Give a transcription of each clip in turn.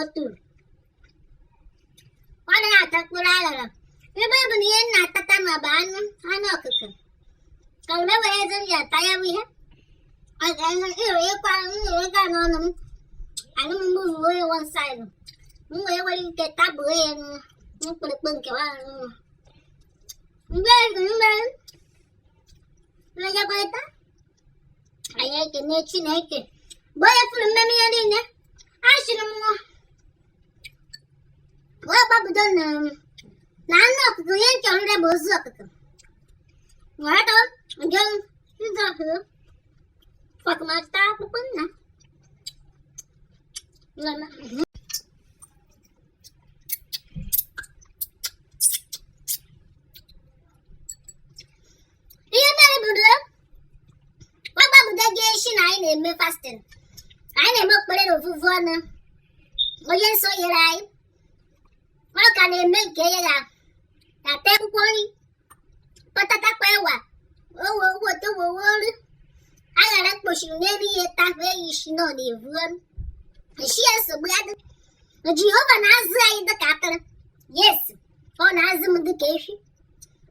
otu ọ naghị ata mkpụrụ aghara ebe ọ bụ na ihe m na-atata ma bụ anụ anụ ọkụkọ ka m were eze m ji ata ya bụ ihe ịkwa ịga n'ọnụ m anụ m move ya one side m wee were ike tabuo ya mkpụrụkpụ nke nwaanyị mgbe mgbe mmejekọrịta anyị ekene Chineke mgbe onye fụrụ mmemme ihe niile asịrị m nwa wee gbabudo na na anụ ọkụkọ ihe m chọrọ bụ ozu ọkụkọ nwere njem ndị ọkụkọ fọkụmata akpụkpọ nna. Ihe mere bụ na gbagbabudo gị echi na anyị na-eme fasting, anyị na-eme okpere na ofufu ọnụ onye nsọ nyere anyị. Ọ ka na-eme nke ya ga-ata akwụkwọ nri patatakpa ewa owe owoto wowe olu aghara mkpochiri n'elu ihe tahụ eyi isi nọ na-evu ọnụ isi ya nsogbu ya dị. Jehova na-azụ anyị dịka atụrụ. Yes, ọ na-azụ m dịka efi,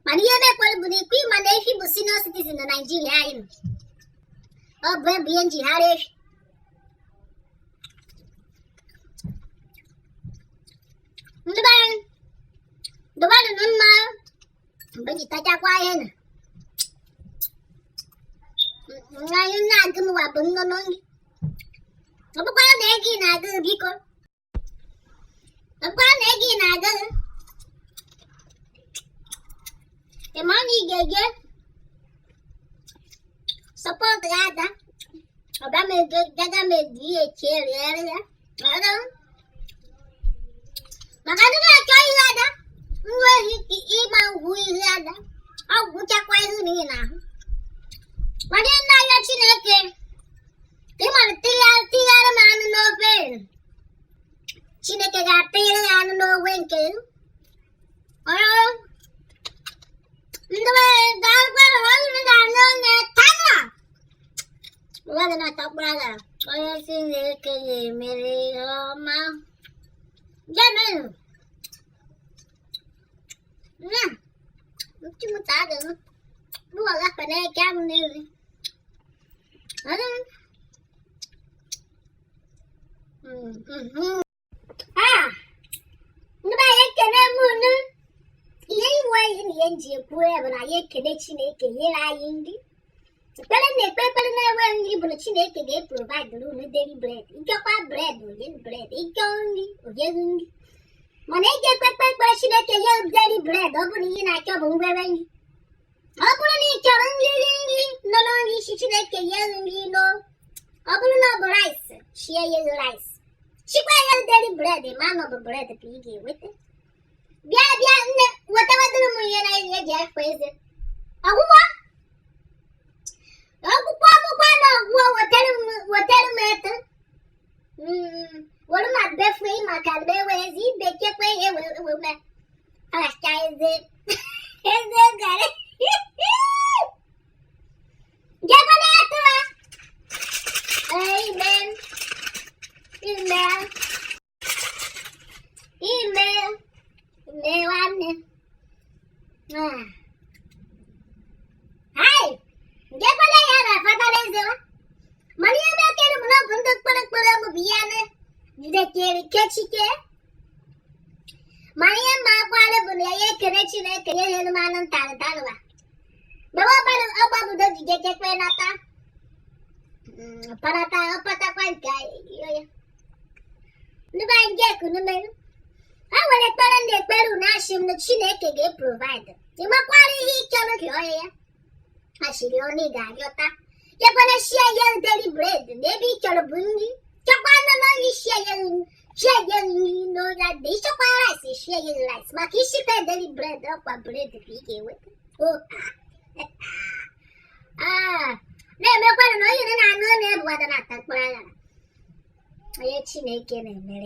mana ihe mekwere bụ na ikwu ịma na efi bụ senior citizen na Naijiria anyị nọ. Ọ bụ ebe ihe njigharị efi ndị be anyị dụbanụ na mma mgbe ji tachakwa ihe na anyị na-agụ m wa bụ nnụnụ nri. Ọ bụkwara na ego ị na-agụ, biko, ọ bụkwara na ego ị na-agụ, ị ma na ị ga-eje support ya ada ọba m ego gaga m eji ihe echere ya maka ndị na-achọ ihe ada nwa ehi ịma ngwu ihe ada ọ gwụchakwa ihe niile n'ahụ. Mana nna ya Chineke ka ị mara tigharị m anụ n'ofe, Chineke ga-atịrị ya anụ n'ofe nke ọrụ ndị ga-agwara ọrụ na-anụ onye tanụ nwa gị na-ata mkpụrụ agara onye Chineke ga-emere ihe ọma. Jemenụ nna nchụmụta adịghị mụwa gafe n'eke m n'elu. Ndị be anyị, ekene m unu. Ihe iwe ihe na ihe nji ekwu ya bụ na anyị ekele Chineke nyere anyị nri. Ekpere m na-ekpe, ekpere na-enwe nri, bụ na Chineke ga-eprovide unu daily bread. Ịchọkwa bread, onye bread, ịchọ nri, onye nri. Mana ị ga-ekpe ekpe ekpere Chineke nye daily bread, ọ bụrụ na ihe na-achọ bụ ngwere nri. Ọ bụrụ na ị chọrọ nri nri nọ na nri isi Chineke nye nri nọ, ọ bụrụ na ọ bụ rice, shie ya rice, chikwa ya daily bread, ma na ọ bụ bread ka ị ga-enweta. Bịa bịa nne, wetawadoro m ihe na ihe eji afọ eze ọgwụgwọ ọgwụgwọ ọgwụgwọ na ọgwụgwọ. Wetara m eto were ma befue maka na ewezi ibekekwe ihe wee me aracha eze eze garị jekwana atụrụ. Ime ime ime ime nwanne. Hai, njekwala ya na fatara eze wa. Mana ihe mekere bụ na ọ bụ ndị mkpụrụ mkpụrụ ọmụ bụ ya na jidekere kechike. Mana ihe mma akwalị bụ na ya ekele Chineke nye ihe anụmanụ ntarị ntarịwa mgbe ọgbabudo ji jechekwe nata panata ọpatakwa nke ya. Ndị be anyị jekunu merụ e nwere ekpere ndị ekpere unu asị m na Chineke ga-eprovide. Ị makwara ihe ị chọrọ ka onye ya asịrị ọnụ ị ga-arịọta jekwara shie ya daily bread na ebe ị chọrọ bụ nri chọkwa anụ na nri shie ya shie ya nri n'ụra dị ịchọkwa rice shie ya rice maka isikwa daily bread ọkwa bread ka ị ga-enweta. Na-emekwanụ na onye na-anụ onye bụ ada na-ata mkpụrụ aghara onye Chineke na-emere.